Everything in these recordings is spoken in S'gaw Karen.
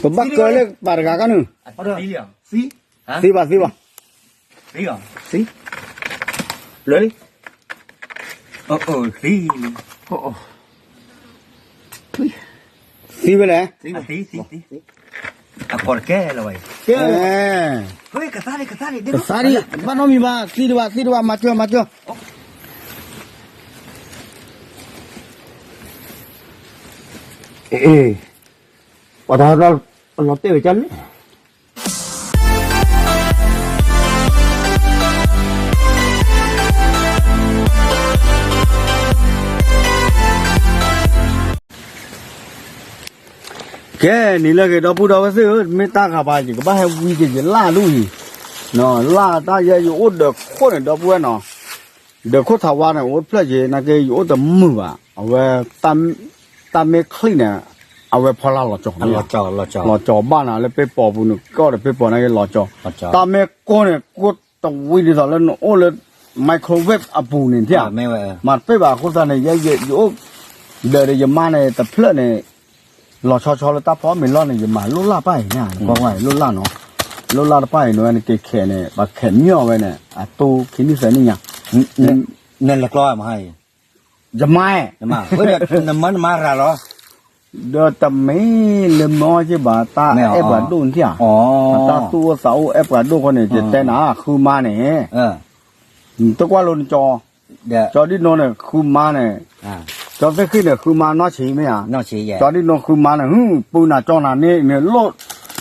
ပဘၣ်ကၢလၢပာ်တဂၤကါနုာ်, သံဘၣ်သံဘၣ်, သံ, သံဝဲလဲၣ်, ကသါဒံးကသါဒံး, ဘၣ်နီတမံၤဘၣ်, သံဒံးဘၣ်သံဒံးဘၣ်, မၤစၢၤမၤစၢၤ, အ့ၣ်, ပှၤတၢ်လီၤတဲာ်ဝဲကန့ၣ် ကဲ နံၤလၢအဂ့ၤ ဒီပုၢ်ဒီဝဲၢ်သ့ၣ်ဧၢ, မ့ၢ်တၢ်ဂၤဘၣ် ယကဘၣ်ဟဲဝံက့ၤယလၢ်ဒူၣ်အံၤ, လၢ်တၢ်ယဲယအိၣ်ဒၢးခိၣ်န့ၣ် ဒီပုၢ်ဝဲၢ်နီၤ, ဒၢးခိၣ်ထးဝါန့ၣ် အိၣ်တဖျၢၣ်ယဲ နာ်က့ယအိၣ်တမုာ်ဘၣ်, အဝဲ တၢ်မ့ၢ်ချံၣ်န့ၣ် အဝဲဖီလာ်လီၤကီး, လီၤကီးဘၣ်နီၤ လၢပ့ၢ်ပိာ်ပူၤန့ၣ် ကီၢ်ဒီးပ့ၢ်ပိာ်နာ်က့လီၤကီး, တၢ်မ့ၢ်ကိၢ်န့ၣ် ကိၢ်တဝံၤဒ်သိးလၢနအိၣ်လၢ microwave အပူၤန့ၣ် မၤတပ့ၢ်ဘၣ်အဃိသတးန့ၣ် ယအိၣ် ဒၢးဒီးယမါန့ၣ် တဖျၢၣ်န့ၣ် လီၤဆီဆီလၢတၢ်ဖီမ့ၤလီၢ်န့ၣ် ယမၤလိၣ်လၢ်ပၢ်အံၤန့ၣ် ကွၢ်ကွၢ်လိၣ်လၢ်နီၤ, လိၣ်လၢ်တပၢ်အံၤန့ၣ်ဝဲနက့ၤခဲးန့ၣ် ပှၤခဲးမၠီၣ်ဝဲန့ၣ် အတိခံနံၣ်သၢနံၣ်ညါ, နလဲၤကျီမဟါအံၤ, ယမါ, နမါရၤလီၤ, ဒီးတမ့ၢ်လၢမ့ၢ်အီၣ်က့ဘၣ် တၢ်အဲၣ်ပှၤဒိၣ်နထံၣ်ဧါ, တၢ်သူၣ်အိၣ်သးအိၣ်အဲၣ်ပှၤဒိၣ်ဃီန့ၣ် ယတဲနၤ ဃုမါန့ၣ် တကွၢ်လိနကၠီ, ကၠီဒံၣ်နိန့ၣ် ဃုမါန့ၣ်, ကၠီသ့ၣ်ဃံန့ၣ် ဃုမါနီၢ်ဆံးမ့ၢ်ဧါ, ကၠီဒံၣ်နိဃုမါန့ၣ် ဟူ ပုၢ်နၤကၠီနၤန့ၣ် မ့ၢ်လိၣ်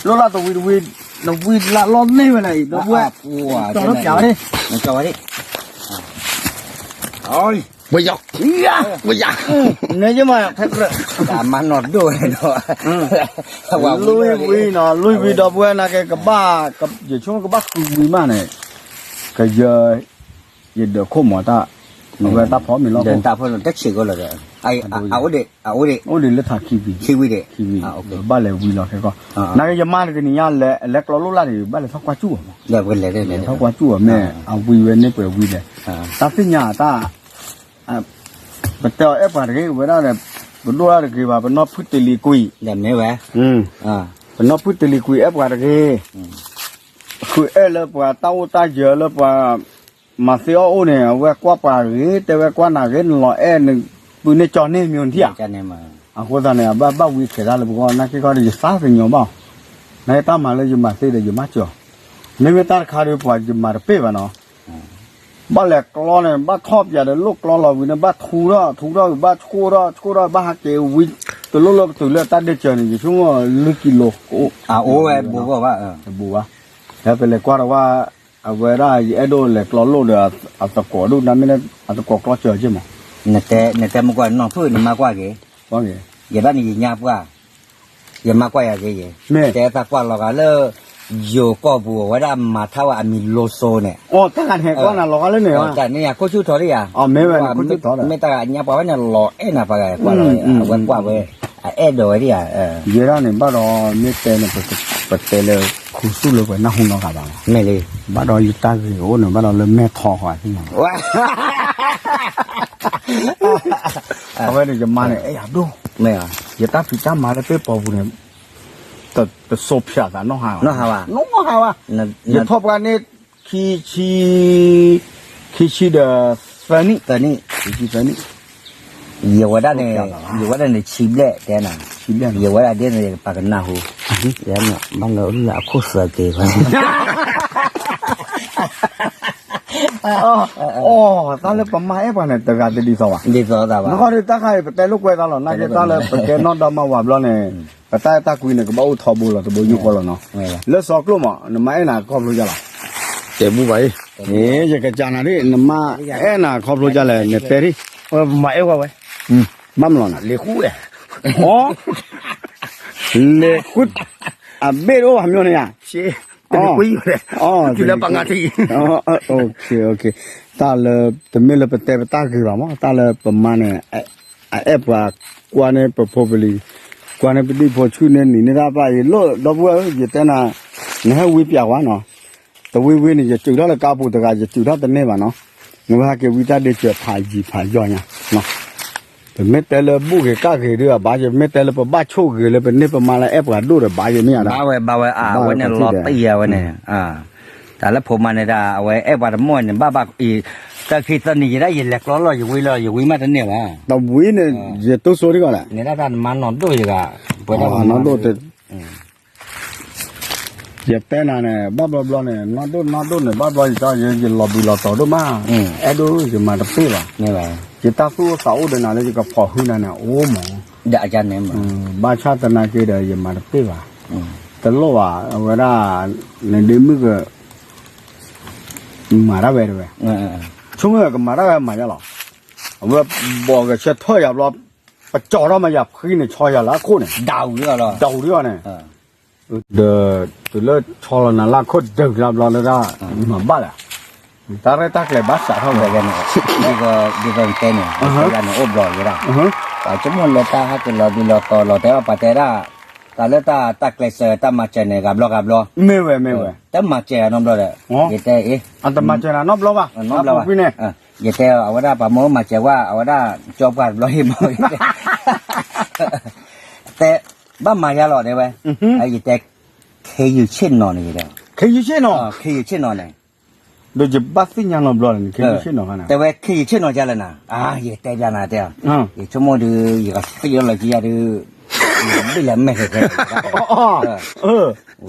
လၢ်တဝံၤတဝံၤ, နဝံလၢ်လီၢ်န့ၢ်ဝဲလၢအံၤ ဒီပုၢ်ဝဲၢ်, ကၠီလၢပျးဝဲန့ၣ်, ကၠီဝဲန့ၣ်, ပယီၤ, ပယီၤ, န့ၣ်ယမၤ, မၤနီၢ်ဒိၣ်ဝဲဒီး, လွံၢ်ဝံနီၤ လွံၢ်ဝံဒီပုၢ်ဝဲၢ်နာ်က့ ကဘၣ်, ယဆိကမိၣ်ကဘၣ်ဃုဝံမးန့ၣ်, ကယၢ ယဒၢးခိၣ်မၤတၢ်, အဝဲတၢ်ဖီမ့ၤလီၢ်ခိၣ်, တၢ်ဆံးကီလၢာ်, အိၣ်ဒံးလၢထးခံဝံ, ခံဝံ, ဘၣ်လဲၤဝံလီၤခဲကီ, နာ်က့ယမါန့ၣ်တနံၤညါလဲၤကျီလိၣ်လၢ်န့ၣ် ဘၣ်လဲၤထီၣ်ကွၢ်စူၣ်အီၤမး, လဲၤထီၣ်ကွၢ်စူၣ်အီၤမ့ၢ် အဝံဝဲန့ၢ်ပှဲၤဝံလဲၣ်, တၢ်သ့ၣ်ညါတၢ် ပတဲအီၤအဲၣ်ပှၤတဂ့ၤဝဲဒၣ်ဒီး, ပဒိၣ်တၢ်တဂ့ၤဘၣ် ပနီၢ်ဖုတလံၤကွံာ်, ပနီၢ်ဖုတလံၤကွံာ်အဲၣ်ပှၤတဂ့ၤ, ဃုအဲၣ်လၢပှၤတၢ်အိၣ်တၢ်ယၢၤလၢပှၤ, မၤသ့အီၣ်အိၣ်န့ၣ် အဝဲကွၢ်ပှၤဂ့ၤ တဲဝဲကွၢ်နၤဂ့ၤ နလီၤအဲၣ် နပုၢ်န့ၢ်ကၠီန့ၢ်မ့ၢ်ထံၣ်ဧါ, အဃိသတးန့ၣ် အဘၣ်ဘၣ်ဝံခဲးတၢ်လၢပဂီၢ် နာ်က့ခီဒီး ယသးကညီၤဘၣ်အီၤ, နာ်က့တၢ်မၤလၢယမၤသ့ဒီးယမၤစၢၤအီၤ, မ့မ့ၢ်တၢ်တခါဒီး ပှၤယမၤတပ့ၢ်ဘၣ်နီၤ ဘၣ်လဲၤကျီန့ၣ် ဘၣ်ထီၣ်ပၠးဒီးလိၣ်ကျီလီၤဝံၤန့ၣ် ဘၣ်ထူထီၣ်ထူထီၣ် ဘၣ်ဆှိၣ်ထီၣ်ဆှိၣ်ထီၣ် ဘၣ်ဟးက့ၤဝံၤ တလိၣ်လၢကတုၤလၢတၢ်ဒ့ၣ်စၢၤန့ၣ် ယဆိကမိၣ်လွံၢ်ကံလိ အအိၣ်ဝဲတဘူးဘၣ်, တဘူးဘၣ်, ဟဲပလဲၤကွၢ်တဝၢ် အဝဲဒၣ်ယအဲၣ်ဒိးလဲၤကျီလိၣ်ဒီး အသကိးဒိၣ် နမ့ၢ်အသကိးကျီစၢၤက့မး, နတဲမ့ၢ်ကွၢ်နီၢ်ဖုၣ်နမါကွၢ်က့ၤ, ယဲဒၣ်န့ၣ်ယညါပှၢ် ယမါကွၢ်ယၤက့ၤယဲ, တဲသးကွၢ်လီၤဂာ်လၢ ယိၤကီၢ်ပူၤအဝဲဒၣ်မၤထါဝဲအမံၤလိစိန့ၣ်, တၢ်န့ၣ်ယၤခိၣ်ဆူၣ်ထီးဒ်ယၤ, မ့ၢ်တၢ်ညါပှၢ်ဝဲန့ၣ်လီၤအဲၣ်နၤပှၤဂၤကွၢ်လီၤ, အဝဲကွၢ်ဝဲ အအဲၣ်ဒိးဝဲဒ်ယၤ, ယဲဒၣ်န့ၣ်ဘၣ်ဒီး မ့ၢ်တဲန့ၣ် ပတဲလၢ ခူသူၣ်လၢပှဲၤနၢ်ဟူနီတဂၤဘၣ်, မ့ၢ်လံ, ဘၣ်ဒီးယတၢ်ဂ့ၤအိၣ်န့ၣ် ဘၣ်ဒီးလၢမဲၢ်ထီဃီသ့ၣ်ညါ အဝဲန့ၣ်ယမါန့ၣ် အဲၣ်ယၤဒိၣ်, ယတၢ်ဖံးတၢ်မၤလၢပ့ၢ်ပိာ်ပူၤန့ၣ် တစိၤဖၠးသးနီၢ်ဟါဘၣ်, နီၢ်ဟါဘၣ်, ယထီၣ်ပှၢ်န့ၣ် ခံဆံ, ခံဆံဒီးသၢနံၣ်, ခံဆံသၢနံၣ်, ယဝဲဒၣ်န့ၣ်, ယဝဲဒၣ်န့ၣ်ဆံဘျဲၣ်တဲနၤ, ယဝဲဒၣ်ဒ်န့ၣ်ပှၤကနၢ်ဟူ, ယဘၣ်လၢအခိၣ်သၢက့ၤ အီ, တၢ်လၢပမါအဲၣ်ပှၤန့ၣ် တဂၤတဒ်သိးဘၣ်, နဃီဒီးတၢ်ခါအံၤ ပတဲလိာ်ကွဲသးလီၤ, နာ်က့တၢ်လၢပတဲနီၣ်ဒီမါဝၤဘျီန့ၣ်, ပတၢ်အဲၣ်တၢ်ကွံန့ၣ် ကဘၣ်အိၣ်ထီဘိလီၤ တဘိယူၢ်ဃီလီၤနီၤ, လၢစီၤကျိၣ်မး နမါအဲၣ်နၤခီဖျိယါလီၤ, တဲဘူၣ်ဘၣ်အံၤ, ယကစၢ်နၤဒ် နမါအဲၣ်နၤခီဖျိယါလဲၣ် နတဲဒ်, မၤအဲၣ်ဝဲဝဲ, ဘၣ်မလီၤနၤ, လဲၤဃု, လဲၤဃု, အဘ့ၣ်တအိၣ်ဘၣ်မ့ၢ်န့ၣ်ဧါ တမ့ၢ်ကွံာ်, တမ့ၢ်လၢပငါထံ, တၢ်လၢ တမ့ၢ်လၢပတဲပတၢ်ဂ့ၤဘၣ်မး တၢ်လၢပမါန့ၣ် အအဲၣ်ပှၤကွၢ်န့ၢ်ပဖိပလံၤ, ကွၢ်န့ၢ်ပဒံၣ်ဖိဆူၣ်န့ၢ်နံၤန့ၢ်တၢ်ဘၣ်အံၤ လၢဒီပုၢ်ဝဲၢ်ဧၢ ယတဲနၤ, နဟဲဝံပျးဝဲနီၤ, တဝံဝံန့ၣ် ယစုးထီၣ်လၢကါပူၤတဂၤ ယစုးထီၣ်တန့ၢ်ဘၣ်နီၤ, နဝဲဟဲက့ၤဝံတၢ်ဒ့စၢၤဖးယံၤဖးယီၤညါ, ပမ့ၢ်တဲလၢဘူၣ်ဂ့ၤကၣ်ဂ့ၤဒုးအဘၣ်ယၤ, မ့ၢ်တဲလၢပဘၣ်ဆိၣ်ဂ့ၤလၢပန့ၢ်ပမါလၢအဲၣ်ပှၤဒိၣ်ဒီးဘၣ်ယၤမ့ၢ်ဧါဒၣ်, ဘၣ်ဝဲဘၣ်ဝဲအဝဲန့ၣ်လီၤတံၢ်ယၤဝဲန့ၣ်, တၢ်လၢဖိမါန့ၣ်ဒၣ် အဝဲအဲၣ်ပှၤတမီၢ်န့ၣ် ဘၣ်ဘၣ်အံၤ, တၢ်ခံသၢနံၤယဲဒၣ်ယလဲၤကျီလီၤ ယဝံၤလီၤ ယဝံၤမးတန့ၢ်ဘၣ်, တဝံၤန့ၣ် ယတိၢ်ဆိဒ်ကီးလဲၣ်, န့ၣ်ဒၣ်တၢ်နမါနီၢ်ဒိၣ်ယဂၤ, ပဝဲဒၣ်နီၢ်ဒိၣ်တ ယတဲနၤန့ၣ် ဘၣ်ဘျီဘျီန့ၣ် နီၢ်ဒိၣ်နီၢ်ဒိၣ်န့ၣ် ဘၣ်ဘျီယတၢ်ယလီၤဘှံးလီၤတီၤဒိၣ်မး, အဲၣ်ဒိၣ်ယမၤတပ့ၢ်ဘၣ်, ယတၢ်သူၣ်အိၣ်သးအိၣ်ဒီးနၤလၢယကဖီၣ်ဟုနၤန့ၣ် အိၣ်မး, ဘၣ်ဆၣ်သနာ်က့ဒီး ယမၤတပ့ၢ်ဘၣ်, တလိၣ်ဘၣ် အဝဲဒၣ် နဒ့မုၣ်က မၤတၢ်ဝဲတဝဲ, ဆိကမိၣ်ကမၤတၢ်ဝဲမၤယါလီၤ, အဝဲဘီၣ်ကဆၢထၢၣ်ယၤဘျီ, ပကၠီထီၣ်မးယၤဖှံန့ၣ် ဆီယၤလၢအခိၣ်န့ၣ်, ဒၣ်အူဒံးအီၤလီၤ, ဒၣ်အူဒံးအီၤန့ၣ်, ဒီး တုၤလၢဆီလီၤနၤလၢအခိၣ်ဒုးလၢဘျီလၢဒၣ်, မၤဘၣ်လဲၣ်, တၢ်ရဲၣ်တၢ်ကျဲၤဘၣ်စးထီၣ်ဝဲ, ဒ်သိးတဲန့ၣ် တၢ်န့ၣ်အိၣ်ဘျီဝဲဒၣ်, ပှၤဆိကမိၣ်လၢတၢ်ဟဲက့ၤလီၤဘှံးလီၤတီၤလီၤတဲဘၣ်ပှၤတဲဒၣ်, တၢ်လၢတၢ်တၢ်ကျဲးစၢးတၢ်မၤစၢၤန့ၣ် ဂၤဘျီဂၤဘျီ, မ့ၢ်ဝဲမ့ၢ်ဝဲ, တမၤစၢၤနီတဘျီဒီး, ယတဲအ့ၣ်, အတမၤစၢၤနၤနီတဘျီဘၣ်, နီတဘျီဘၣ်, ယတဲအီၤ အဝဲဒၣ်ပှၤမ့ၢ်မၤစၢၤဝဲ အဝဲဒၣ်ကၠီပှၢ်တဘျီဟံၣ်မး, တဲ, ဘၣ်မၤယါလီၤတဲဝဲ, ယတဲ, ခ့ယုၢ်ဆ့ၣ်နီၤန့ၣ်, ခ့ယုၢ်ဆ့ၣ်နီၤ, ခ့ယုၢ်ဆ့ၣ်နီၤန့ၣ်, ဒီးယဘၣ်သ့ၣ်ညါနီတဘျီန့ၣ် ခ့ယုၢ်ဆ့ၣ်နီၤန့ၣ်, တဲဝဲခ့ယုၢ်ဆ့ၣ်နီၤယါလၢနၤ, ယတဲဘၣ်နၤတဲ, ယဆိကမိၣ်ဒီး ယကသံလီၤကယါဒီး, ယဘ့ၣ်လၢမဲာ်ခဲခဲ, လီ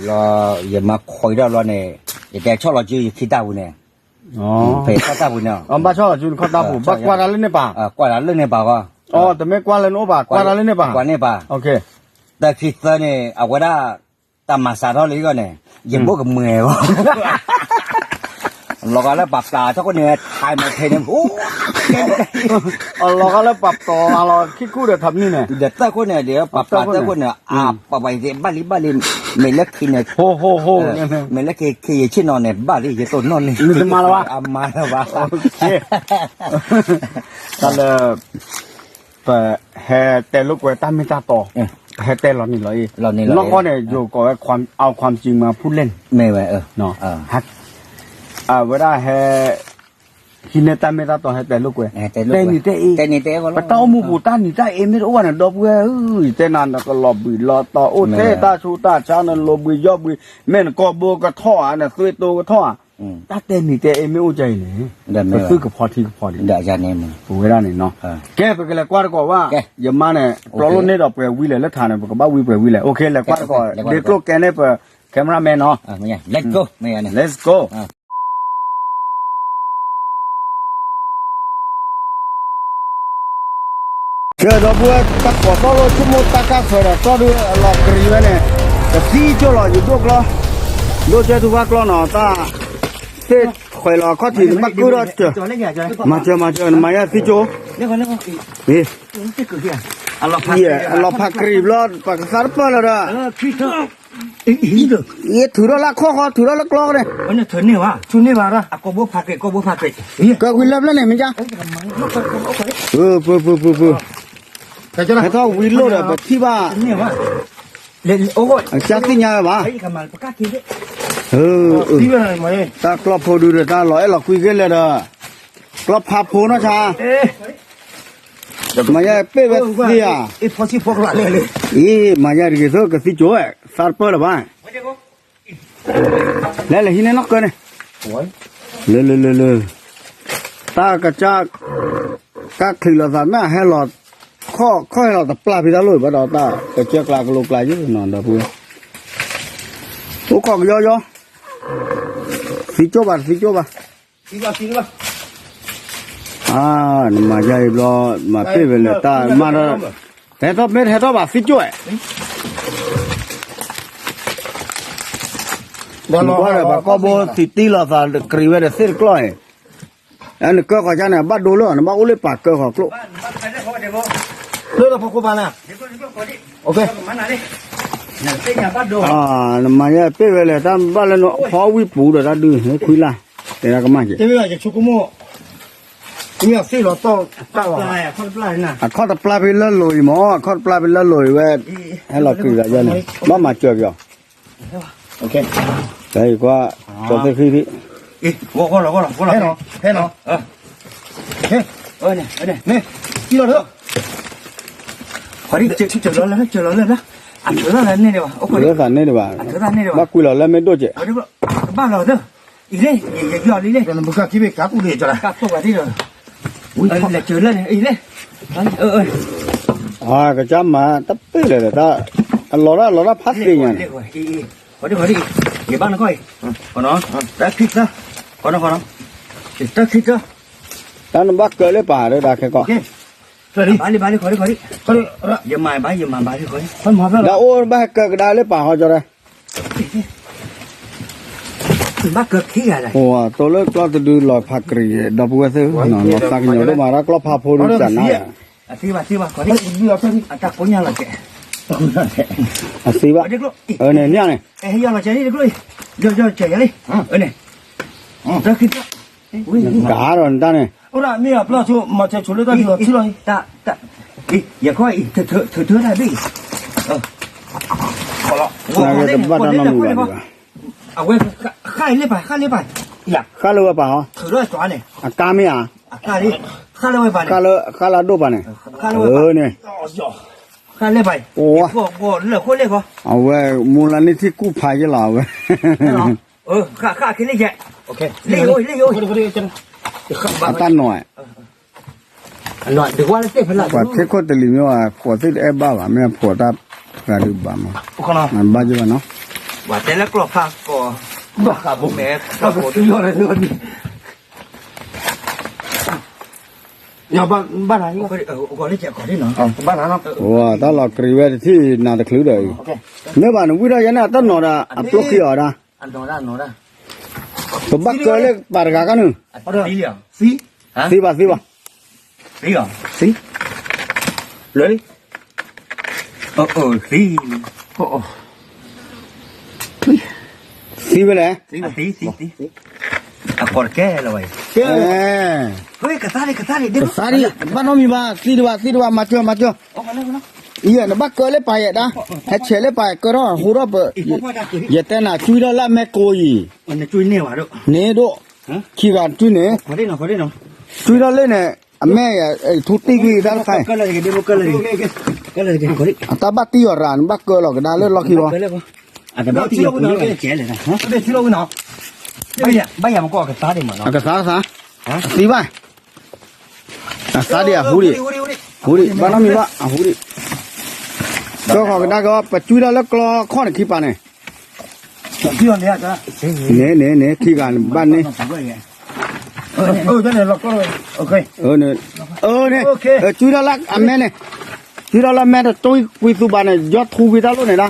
ၤ, ယမၤခိးအံၤဒီးဘျီန့ၣ်, ယတဲဆီၣ်လီၤစုယခံတၢ်ပူၤန့ၣ်, ဖဲဆီၣ်တၢ်ပူၤန့ၣ်, ဘၣ်ဆီၣ်လီၤစုနခီၣ်တၢ်ပူၤ, ဘၣ်ကွၢ်တၢ်လၢန့ၣ်ပၤ, ကွၢ်တၢ်လၢန့ၣ်ပၤဃီ, တမ့ၢ်ကွၢ်လၢနအိၣ်ဘၣ် ကွၢ်တၢ်လၢန့ၣ်ပၤ, ကွၢ်န့ၣ်ပၤ, တၢ်ခံသၢန့ၣ် အဝဲဒၣ်, တၢ်မၤစးထီၣ်လၢအံၤဂီၢ်န့ၣ်, ယဘိၣ်ကမှဲၤဂီၢ် လီၤဂာ်လၢပှၤပျၢ်ထီၣ်ခိၣ်န့ၣ် ထါမ့ၢ်ထဲန့ၣ်, အလီၤဂာ်လၢပှၤတီၤအလီၤခံခူၣ်ဒီးထးမနုၤန့ၣ်, ဒီးသၢခိၣ်န့ၣ် ဒီးပှၤပျၢ်သၢခိၣ်န့ၣ်, အပှၤပှၤယဘၣ်လံဘၣ်လံ, မ့ၢ်လၢခံန့ၣ်, မ့ၢ်လၢခံခ့ယုၢ်ဆ့ၣ်နီၤန့ၣ် ဘၣ်လံယတိၢ်နီၣ်န့ၣ်, အမၤလၢၤဘၣ်, တၢ်လၢ ပဟဲတဲလိာ်ကွဲတၢ်မ့ၢ်တၢ်တီ, ပဟဲတဲလီၤနံၤလီၤအ့, နီၢ်ကီၢ်န့ၣ် ယိၤကိးဝဲ เอาความจริงมาพูดเล่น, မ့ၢ်ဝဲ, အဝဲဒၣ်ဟဲ, ဟံးန့ၢ်တၢ်မ့ၢ်တၢ်တီဟဲတဲလိာ်ကွဲ, တဲနံၤတဲအ့, ပတၢ်အိၣ်မူပူၤတၢ်နံၤတၢ်အ့မ့ၢ်တအိၣ်ဘၣ်န့ၣ် ဒီပုၢ်ဝဲၢ်ဧၢ, ယတဲနၤနကလီၤဘှံးလီၤတီၤအိၣ်ထဲတၢ်ဆူးတၢ်ဆါ နလိၤဘှံးယီၢ်ဘှံး, မ့ၢ်နကိာ်ဘိကထီၣ်ဧါ နသွံၣ်တိကထီၣ်ဧါ, တၢ်တဲနံၤတဲအ့မ့ၢ်အိၣ်ကဲအံၤန့ၣ်, ပသုကဖီထံကဖီလံ, ပဝဲဒၣ်န့ၣ်နီၤ, ကဲပကလဲၤကွၢ်တကိးဘၣ်, ယမါန့ၣ် ပျီလိာ်န့ၢ်ဒီးပှဲၤဝံၤလဲၣ်လၢထးန့ၣ် ပကဘၣ်ဝံပှဲၤဝံၤလဲၣ်, အိၣ်ခ့ လဲၤကွၢ်တကိး, ဒ့ကျိၣ်ကဲန့ၢ်ပ cameraman နီၤ, let's go, let's go. ကဲဒီပုၢ်ဝဲၢ် တၢ်ကိးသီၣ်လိာ်ဆိကမိၣ်တၢ်ကၢ်ဆၢဒီးသီၣ်ဒုးအလီၤကရံးဝဲန့ၣ်, ကသံကၠိလီၤ ယဒိၣ်ကျီ, ဒိၣ်ကၠဲထူဖးကျီနီၤ တၢ်သ့ၣ်ထွဲလီၤအခီၣ်ထံးန့ၣ် ဘၣ်ကုၢ်ထီၣ်စၢၤ, မၤစၢၤမၤစၢၤ နမၤယါသံကၠိ, အလီၤဖးကရံးဘျီ ပှၤကသးတပၢၢ်လၢၤဒီး ယထုးထီၣ်လၢခီၣ်ဃီ ထုးထီၣ်လၢကျီန့ၣ်, ကဝံၤလၢပျၢၢ်န့ၣ် မ့ၢ်ကါ, ဟဲထီၣ်ဝံၤလိၣ်ဒီး ပထံၣ်ဘၣ်, အကသ့ၣ်ညါဝဲဘၣ်, တၢ်ကျီဖိဒုဒီး တၢ်လီၤအဲၣ်လီၤကွံက့ၤလဲၣ်ဒီး, ကျီဖးဖိနီၢ်ဆါ မၤယါပ့ၢ်ဝဲသ့ဧါ, အံၤ မၤယါတဂ့ၤသိးကသံကၠိဝဲ သးတပၢၢ်လၢၤဘၣ်, လဲၤလဲၤဟံးန့ၢ်နီၢ်ကၢန့ၣ်, လၢလၢလၢလၢ, တၢ်ကစၢ်, တၢ်ချံးလိာ်သးမ့ၢ် ဟဲလီၤ, ခီၣ်ခီၣ်ဟဲလီၤတပျၢ်ဖဲတၢ်လိၣ်ဘၣ်ဒီး တၢ်ကစၢ်ကျါကလိကျါယုၢ်နီၤ ဒီပုၢ်ဝဲၢ်, အိၣ်ခိးကယီယီ, သံကၠိဘၣ် တသံကၠိဘၣ် နမၤယါအံၤဘျီ, မၤပ့ၢ်ဝဲလၢတၢ်မၤဒီး, ဟဲထီၣ်မ့ၢ်ဟဲထီၣ်ဘၣ်သံကၠိၣ်, နကွၢ်ဒီးပှၤကီၢ်ဘိသံတံၢ်လီၤသးကရံးဝဲဒီးသ့ၣ်တကျီၢ်အံၤ, နကၢဃီၤကၢ်န့ၣ် ဘၣ်ဒိလၢ နဘၣ်အိၣ်လၢပာ်ကၢဃီၤကျိၣ်, လၢဖီခိၣ်ဘၣ်နၤ, နမၤယါပ့ၢ်ဝဲလဲၣ် တၢ်ဘၣ်လၢနဖီဝံၣ်ပူၤဒီးတၢ်ဒုး ခွံလၢ်, တဲဒၣ်ကမၣ်က့ၤ အခီၣ်တပျၢ်ဖဲလၢလိၤအံၤမး အခီၣ်တပျၢ်ဖဲလၢလိၤအံၤဝဲ, ဟဲလီၤက့ၤဂၤယဲန့ၣ် ဘၣ်မၤစၢၤက့ၤအီၤ, တၢ်အံၤကွၢ်, ကၠီသ့ၣ်ဃံဖံ, ဟဲလီၤ, ဟဲလီၤ, ဟဲလီၤ, ဟဲလီၤ, ဟဲလီၤ, ဃီဒ် စၢၤလီၤလၢ စၢၤလီၤလၢဘျီ, အထုးထီၣ်လၢန့ၢ်ဒံးဘၣ်, အထုးထီၣ်န့ၢ်ဒံးဘၣ်, ဘၣ်ကွံာ်လီၤလၢမ့ၢ်ဒိၣ်ကဲး, ကဘၣ်လီၤသၢ, အံၤလံ, ယယီၤလံလံ, ကၢ်ကိၢ်ပှၤသ့ၣ်ဒီး, လဲၤစၢၤလၢန့ၣ် အံၤလံ, ကစၢ်မၤတပ့ၢ်လၢာ်, အလီၤတၢ်လီၤတၢ်ဖးသ့ၣ်ညါန့ၣ်, ဃီဒ်ဃီဒ်, ယဘၣ်နခီအံၤ, တၢ်ခံတၢ်, ဃီနီၤဃီနီၤ, တၢ်ခံတၢ်, တၢ်နဘၣ်ကၢလၢပၢ်ဒီးဒၣ်ခဲကီး, ဘၣ်လံဘၣ်လံ ဃီဒ်ဃီဒ်, ယမၤဘၣ် ယမၤဘၣ်လံဃီ, ဒၣ်အိၣ်ဘၣ်ဟဲကၢကဒါလၢပၢ်ဟီကီးဒီး ဘၣ်ကၢခံဂၤလဲၣ်, တိၤလၢကျီၢ်တဒုလီၤဖးကရံၣ်, ဒီပုၢ်ဝဲၢ်သ့ၣ်, လီၤသးကညီၤဒိၣ်မး တၢ်ကျီၢ်ဖးဖိဒုစးနါ, အသံဘၣ်သံဘၣ်, အတၢ်ကိးညါလီၤကဲး, အသံဘၣ်, န့ၣ်န့ၣ်, ယီၤလီၤကဲးလံ, ယီၤကဲးလံ, န့ၣ်, တၢ်ခံတၢ်, ကါဒီးနတၢ်န့ၣ်, မ့ၢ်အပျီၢ်ဆိ မၤစၢၤဆိလၢတၢ်ဒုးအီၤထံလီၤ, ယခီအံၤ, ထုးထုးတၢ်ဘ့ၣ်အံၤ, တဘၣ်တၢ်နီတမံၤဘၣ်ဒံးဘၣ်, အဝဲ, ဃၣ်လၢပၢ်, ဃၣ်လၢပၢ်, ဃၣ်လၢဝဲပၢ်ဟီ, အကါမ့ၢ်ဧါ, ဃၣ်လၢအဒိၣ်ပၢ်န့ၣ်, န့ၣ်, ဃၣ်လၢပၢ်, အဝဲမူလၢန့ၢ်ထံကူၣ်ဖးယဲလီၤအဝဲ, ဃၣ်ခဲန့ၣ်ယဲ, အတၢ်နီၢ် ပှၤထံခိၣ်တလံၤမ့ၢ်ဝဲ ဃိးသ့ၣ်တအဲၣ်ဘၣ်ဘၣ် မ့ၢ်အဖိးတၢ်ဂၤဒုးဘၣ်မး, ဘၣ်ယိၣ်ဘၣ်နီၤ, ပှၤတဲလၢကျီၢ်ဖးကီး, ဘၣ်ဃးဘိမဲာ်, ဘၣ်, တၢ်လီၤကရံးဝဲတထံၣ်နၤတချုးဒီးအံၤ, မ့ၢ်ဘၣ်နဝံၣ်ထီၣ်ယဲန့ၣ် အတၢ်နီၢ်ဒီး အပျိၢ်ခံအီၤဒၣ်, ပဘၣ်ကၢလၢပၢ်တဂၤကန့ၣ်, သံဘၣ်သံဘၣ် သံဝဲလဲၣ်, ကသါဒံး ဘၣ်နီတမံၤဘၣ် သံဒံးဘၣ် သံဒံးဘၣ် မၤစၢၤ မၤစၢၤ, အံၤ နဘၣ်ကၢလၢပၢ်ယဲဒၣ်, ဟဲဆဲးလၢပၢ်ကၢထီၣ် ဟူထီၣ်ပ, ယတဲနၤ ကွံထီၣ်လၢအမဲကိးအံၤ, န့ၣ်ဒိၣ်, ခံဂၤကွံန့ၣ်, ကွံထီၣ်လၢန့ၣ်, အမဲ ထူတံၢ်ကွံတၢ်တခါအံၤ, အတၢ်ဘၣ်တံၢ်အီၤရၤ နဘၣ်ကၢလီၤကဒါလၢလီၢ်ခံဘၣ်, အကသါကသါ, အသံဘၣ်, အသါဒံးအဟူဒံး, ဟူဒံး ဘၣ်နီတမံၤဘၣ် အဟူဒံး, ကၢဃီၤကဒါက့ၤ ပကွံထီၣ်လၢကျီခီၣ်န့ၣ်ခံပၤန့ၣ်, န့ၣ်န့ၣ်န့ၣ် ခံဂၤဘၣ်န့ၣ်, န့ၣ်, ကွံထီၣ်လၢအမဲန့ၣ်, ကွံထီၣ်လၢအမဲတကွံကွံသူဘၣ်န့ၣ် ယီထူကွံတၢ်လိၣ်န့ၣ်ဒၣ်,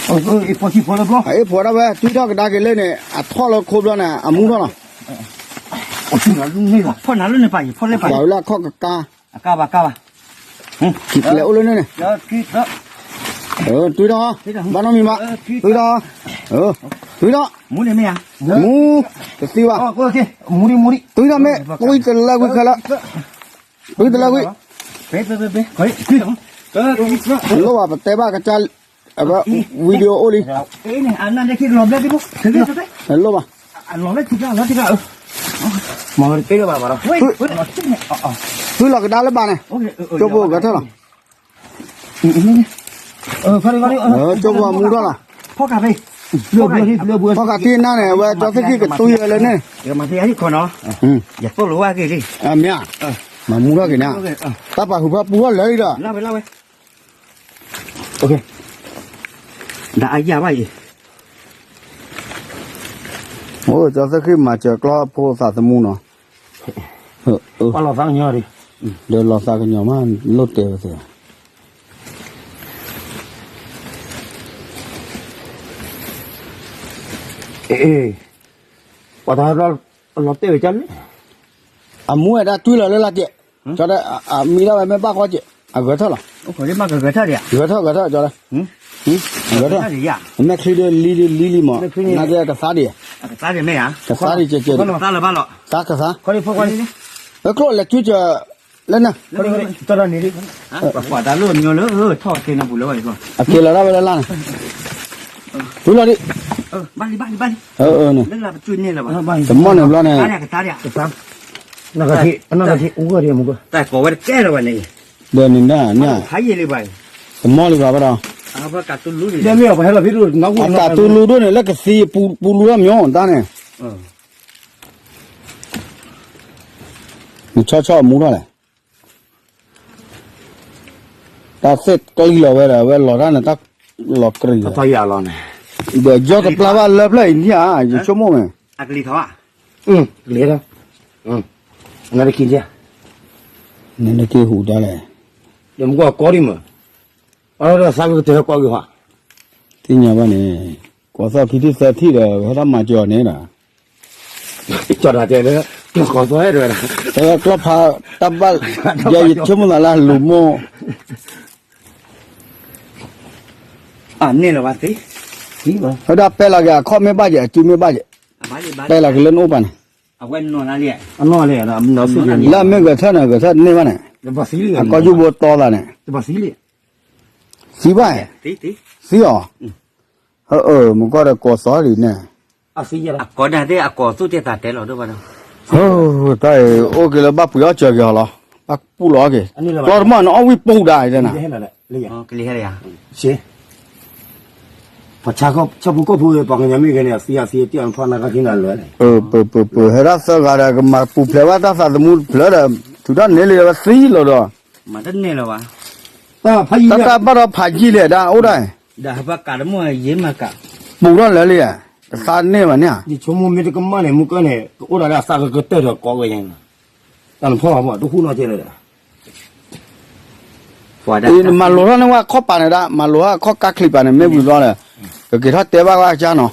အအ့ၣ်ဖိဒၣ်ဝဲ ကွံထီၣ်ကဒါက့ၤလၢန့ၣ် အထီၣ်လၢခိဘျီန့ၣ် အမူထီၣ်လီၤ, ဖီၣ်နၤလၢန့ၣ်ပၢ် ယဖီၣ်လၢပၢ်, ပှၤဝဲလၢအခီၣ်ကကါ, ကဘၣ်ကဘၣ်, လဲၤအိၣ်လၢန့ၣ်န့ၣ်, တွံၢ်ထီၣ်, ဘၣ်နီတမံၤဘၣ်, တွံၢ်ထီၣ်, တွံၢ်ထီၣ်, မူ, တသံဘၣ်, တွံၢ်ထီၣ်မ့ၢ် တွံၢ်တလၢကွံခဲလၢာ်, တွံၢ်တလၢကွံ, လိၣ်ဘၣ်ပတဲဘၣ်ကစၢ်, အဝဲ video အိၣ်လံ, လိၣ်ဘၣ်, တွံၢ်လီၤကဒါလၢဘၣ်န့ၣ်, ကၠိဖိဂဲၤထၢၣ်လီၤ, ကၠိဖိမူထီၣ်လီၤ, ဖီၣ်ဃာ်ထံနါန့ၣ် အဝဲကၠီသ့ၣ်ခံကတွံၢ်ဝဲလၢန့ၣ်, မ့ၢ်ဧါ, မၤမူထီၣ်က့ၤန့ၣ်, တၢ်ပာ်ဃုာ်ဖီၣ်ပူထီၣ်လၢအံၤဒီး, ဒ်အယၢ်ဘၣ်အံၤ, အိၣ်ကၠီသ့ၣ်ခံမၤစၢၤကျီဖိသးသမူနီၤ, ဒီးလီၤသးကညီၤမး လိၣ်တဲဝဲသ့ၣ် ပှၤတၢ်လီၤတဲာ်ဝဲကၢ်လံ, အမူဝဲဒၣ်တွံၢ်လီၤလၢလၢ်ကဲး, ကၠီဒီး အမံၤဒၣ်ဝဲမ့ၢ်ဘၣ်ဃီကဲး အဂဲၤထၢၣ်လီၤ, ဂဲၤထၢၣ်ဂဲၤထၢၣ်, အမဲာ်ချံဒ်လံလံလံမး, နာ်က့ကသါဒံး, ကသါဒံးကဲးကဲး, သါကသါ, ကျိၣ်လဲၤတွံၢ်ကၢၤလၢန့ၣ် ပှၤတၢ်လိၣ်ညီလၢထီၣ်က့ၤနပူၤလၢၤဘၣ်, အက့ၤလီၤဒၣ်ဝဲလၢလၢ်န့ၣ်, ဝံၤလီၤဒံး, လၢလၢပကန့ၢ်လၢၤဘၣ်, တမီၢ်န့ၣ်ဘျီန့ၣ်, တၢ်ကိးဝဲတကဲလၢၤဘၣ်န့ၣ်, ဒီးန့ၣ်ဒၣ်န့ၣ်, တမီၢ်လံဘၣ်ဘၣ်ဒီး, အကးတူလူဒိၣ်န့ၣ် လၢကသံပူလူထီၣ်မၠိတၢ်န့ၣ်, နဆီဆီအမူထီၣ်လဲၣ်, တၢ်သ့ၣ်ကျံလီၤဝဲဒီး အဝဲလီၤတၢ်န့ၣ် တၢ်လီၤကြံၤ, ဒီးယီၢ်တပျၢ်ဘၣ်လၢဖျၢၣ်အံၤန့ၣ်ဧါ, ယဆိကမိၣ်မ့ၢ်, ကလံၤထီၣ်, နက့ၤ, နက့ၤဟူးတၢ်လဲၣ်, ယမ့ၢ်ကွၢ်ကီဒံးမး, အဒီးသးကကတၢၢ်ကွၢ်က့ၤဟီ, သ့ၣ်ညါဘၣ်န့ၣ်, ကိးသီၣ်ခံထံၣ်သၢထံၣ်ဒီး ဟဲထီၣ်မၤစၢၤအီၤန့ၣ်ဒီး ကၠီၤတၢ်တဲလၢ, ကျီၢ်ကီၢ်သီဟဲတဝဲဒၣ်, ကျီၢ်ဖးတၢ်ဘၣ်, ယဆိကမိၣ်သးလၢအလူၤမိၢ်, အန့ၣ်လီၤဘၣ်သ့, ဝဲဒၣ်ပဲလီၤက့ၤအခီၣ်မ့ၢ်ဘၣ်က့ၤ အစုမ့ၢ်ဘၣ်က့ၤ, ပဲလီၤက့ၤလၢနအိၣ်ပၤန့ၣ်, လၢအမ့ၢ်ဂဲၤထၢၣ်န့ၣ် ဂဲၤထၢၣ်တန့ၢ်ဘၣ်န့ၣ်, အကီၢ်ယူၢ်ဘိတီသးန့ၣ်, သံဘၣ်, သံအီၤ, မ့ၢ်ကွၢ်ဒီးကိးသီၣ်လံန့ၣ်, တၢ်အံၤအိၣ်က့ၤလၢဘၣ်ပှ့ၤအီၣ်စၢၤက့ၤအီၤလီၤ, ဘၣ်ပူၣ်လီၤက့ၤ, ကျီတမီၢ်န့ၣ်အီၣ်ဝံၣ်ပူၤဒၣ်အံၤန့ၣ်, ပှၤဆၣ်ဖိကီၢ်ဖိပှၤကညီမ့ၢ်ဂ့ၤန့ၣ် အသံအသံတံၢ်အီၤထီၣ်နၢ်ကါခံနၤလၢာ်န့ၣ်, ပပပဟဲဒၣ်သၢဂၤဒီး ကမၤပူၤဖျဲးဘၣ်တၢ်သးသမူတဖျၢၣ်ဒီး ထုးထီၣ်န့ၢ်လံဝဲသံလီၤဒီး, တၢ်တၢ်ဘၣ်ဒီးဖးယံာ်လံဒၣ်အိၣ်ဒၣ်, ပူၤထီၣ်လၢာ်လံ, ကသါန့ၢ်ဘၣ်န့ၣ်ဧါ, ယဆိကမိၣ်မ့ၢ်တကမၣ်န့ၣ် မုၢ်ကၢၢ်န့ၣ် ကအိၣ်ဒၣ်လၢအသးကကတၢၢ်ဒီးကိးဝဲညါန့ၣ်, တၢ်နဖီၣ်ဘၣ်မး တဃုနီၢ်ကဲလၢာ်ဒီး မၤလိာ်ထီၣ်န့ၢ်ဝဲအခီၣ်ပၤန့ၣ်ဒၣ် မၤလိာ်အခီၣ်ကါချံးပၤန့ၣ် မ့ၢ်ဝံၤဘျီဒီး ကက့ၤထီၣ်တဲဘၣ်ဝဲအကါနီၤ,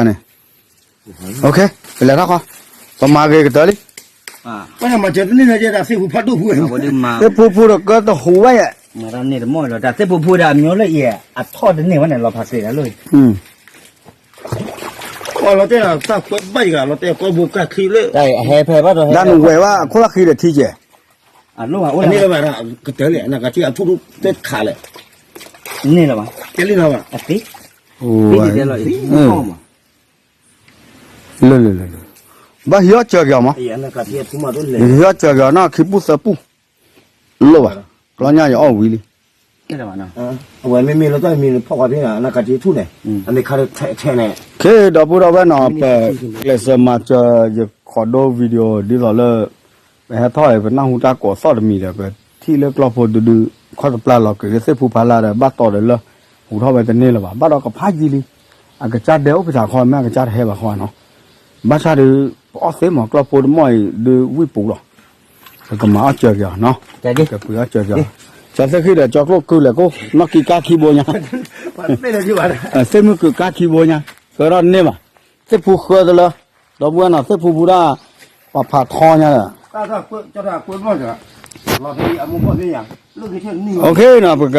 န့ၣ်, ပလဲၤထီၣ်ဃီ, ပမၤဂ့ၤကတၢၢ်လံ, သ့ၣ်ဖူဖူဒီးကၢတဟူးဝဲယဲၢ်, သ့ၣ်ဖူဖူဒီးအမၠိလၢအံၤ အထီၣ်တန့ၢ်ဝဲန့ၣ် လီၤဖးက့ၤလီၤ, တၢ်နဝဲၢ်ဘၣ်အခိၣ်လၢဃံဒီးထံကဲး, အလၢဘၣ်, ကတၢၢ်လံ, နကထံအထူၣ်တခးလဲၣ်, န့ၣ်လီၤဘၣ်, အသ့, လၢလၢလၢ, ဘၣ်ဟံးအီၣ်စၢၤက့ၤအီၤမး, ဟံးအီၣ်စၢၤက့ၤအီၤနီၤ ခံပူၢ်သၢပူၢ်, လိၣ်ဘၣ်, ကျီညါယအီၣ်ဝံၤလံ အဝဲမ့မ့ၢ်လီၤတၢ်မံၤဖီၣ်ပှၤဖဲနကထံထူၣ်န့ၣ်, အမ့ၢ်ခါထဲထဲန့ၣ်, ခ့ဒီပုၢ်ဒီဝဲၢ်နီၤ ပကျဲးစၢးမၤစၢၤ ယခီၣ်ဒိ video ဒ်သိးလၢ ပဟဲထီၣ်အံၤ ပနၢ်ဟူတၢ်ကိးသီၣ်တမံၤဒီး ပထံၣ်လၢကျီၢ်ဖိဒုဒု ခီၣ်တပျၢ်လီၤက့ၤလၢသ့ၣ်ဖူဖါလၢ်ဒီး ဘၣ်တီဒီးလၢ ဟူးထီၣ်ဝဲတန့ၢ်လၢၤဘၣ် ဘၣ်ဒီးကဖးယံာ်လံ, အကစၢ်ဒဲအိၣ်ဖဲထးခီ မ့ၢ်အကစၢ်တဟဲဘၣ်ဃီနီၤ, ဘၣ်ဆၣ်ဒီး ပအီၣ်သ့မး ကျီၢ်ဖိတမီၢ်အံၤဒုးဝံၣ်ပူၤလီၤ, ပကမၤအီၣ်စၢၤက့ၤအီၤနီၤ, ကပှ့ၤအီၣ်စၢၤက့ၤအီၤ, ကၠီသ့ၣ်ဃံဒီး ကၠီကျိၣ်ကုလဲၣ်ကိၣ် နီၢ်ကံကါခံဘိညါ, သ့ၣ်မုၢ်ကုကါခံဘိညါ, ဃၢထီၣ်န့ၢ်ဘၣ်, သ့ၣ်ဖူဃၢတလၢ, ဒီပုၢ်ဝဲၢ်နီၤ သ့ၣ်ဖူဖူဒၣ်, ပှၤဖးထီညါဒီး OK နီၤ ပက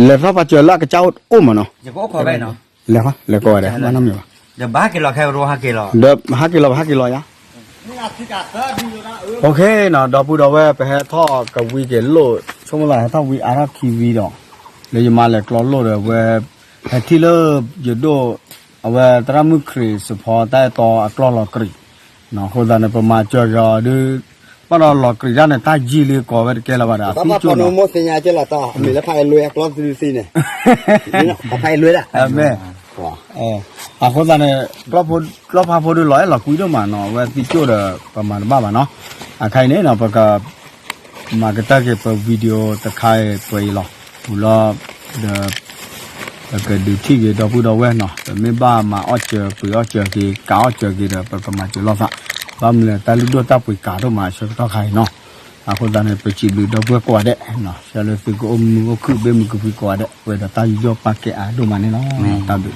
လဲၤထီၣ်ပာ်စၢၤလၢအကစၢ်အိၣ်မးနီၤ, လဲၤဃီ လဲၤကိးဂၤဒဲး ဘၣ်နီတမံၤဘၣ်, ဒီးဟးက့ၤလီၤ ဟဲက့ၤလီၤယါ, OK နီၤ ဒီပုၢ်ဒီဝဲၢ် ပဟဲထီၣ်ကဝံၤက့ၤလိၣ် ဆိကမိၣ်သးဟဲထီၣ်ဝံၤအါထီၣ်ခံဝံၤဒီး လၢယမါလဲၤကျီလိၣ်ဒီး အဝဲ ဟဲထံၣ်လၢ ယဒိၣ် အဝဲသရၣ်မုၣ်ခရံာ် စဖီတၢ်အဲၣ်တီအကျီၢ်လီၤကြံး အဃိသတးန့ၣ် ပမၤစၢၤက့ၤအီၤဒုး ဘၣ်ဒီးလီၤကြံးတၢ်န့ၣ် တၢ်ယံာ်လံကိးဝဲတကဲလၢၤဘၣ်ဒီး အသံကၠိၣ်နီၤ, မ့ၢ် အဃိသတးန့ၣ် ကျီၢ်ဖးဖိဒုးလီၤအဲၣ်လီၤကွံဒိၣ်မးနီၤ အဝဲသံကၠိၣ်ဒီး ပမၤတဘၣ်ဘၣ်နီၤ, အခါအံၤန့ၣ်နီၤ ပက မၤကတၢၢ်က့ၤပ video တခါအံၤပှဲၤအံၤလီၤ, ပူၤလီၤ ဒီး ပကဒုးထံၣ်က့ၤဒီပုၢ်ဒီဝဲၢ်နီၤ, ပမ့ၢ်ဘၣ်မၤအီၣ်စၢၤ ပှ့ၤအီၣ်စၢၤက့ၤ ကးအီၣ်စၢၤက့ၤဒီး ပကမၤစၢၤလိာ်သး, ဘၣ်မနုၤလဲၣ် တၢ်လုၢ်ဒိၣ်တၢ်ပှ့ၤကးဒိၣ်မးအဆၢကတီၢ်ခါအံၤနီၤ, အဃိသတးန့ၣ် ပစံးဘျုးဒီပုၢ်ဝဲၢ်ကိးဂၤဒဲး, ဆၢလၢသုကအိၣ်မုာ်အိၣ်ခုၣ်ဘၣ်မုာ်ကဖုကိးဂၤဒဲး ပှဲၤဒီးတၢ်ယူးယီၣ်ပာ်ကဲအါဒိၣ်မးန့ၣ်လီၤ, တၢ်ဘျုး